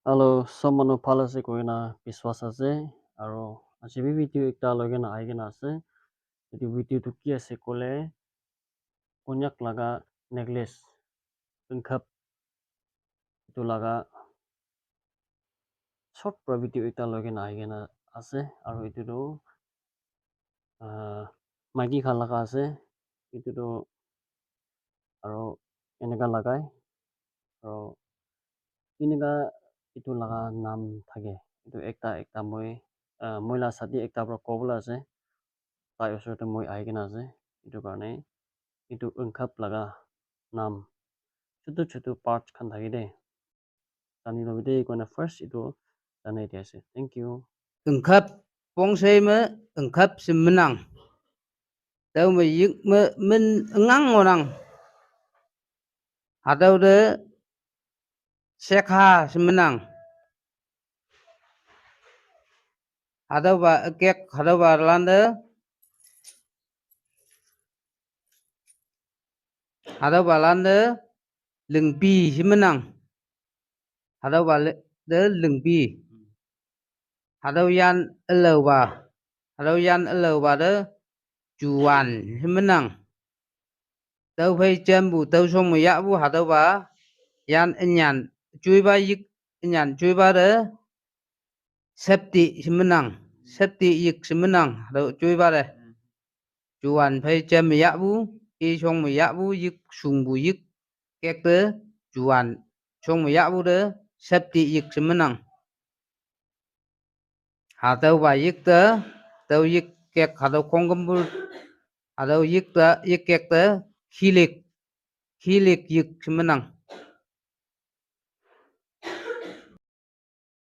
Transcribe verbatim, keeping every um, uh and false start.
Hello, sob manu bhal ase koina biswas ase, aro aji bi video ekta loi kena ahi kena ase. Etu video tu ki ase koile, Konyak laga necklace, unkhap, etu laga short pra video ekta loi kena ahi kena ase, aro etu tu ah, maiki khan laga ase. Etu tu aro eneka lagai, aro eneka etu laga naam thake. Etu ekta ekta moi, ah, moi la sathi ekta pra kobole ase. Tai usor te moi ahi kena ase. Etu karne etu unkhap laga naam chutu chutu parts khan thake de. Jani lobi de koina first etu janai di ase. Thank you. Unkhap pong sei me unkhap si menang. Tau me yik me men ngang orang. Hatau de sekha si menang. Hatau ba ekek, hatau ba lande. Hatau ba lande lingpi si menang. Hatau ba le-, de lingpi. Hatau yan elau ba. Hatau yan elau ba de juwan si menang. Tau phei jam bu, tau song mu ya bu, hatau ba yan enyan chui ba yik, enyan chui ba de septi si menang. Septi yik si menang, hatau chui ba de. Juwan phei jam ya bu, i song mu ya bu, yik sung bu yik kek de, juwan song mu ya bu de septi yik si menang. Hatau ba yik de, tau yik kek hatau kongkam bu, hatau yik de, yik kek de, khilik, khilik yik si menang.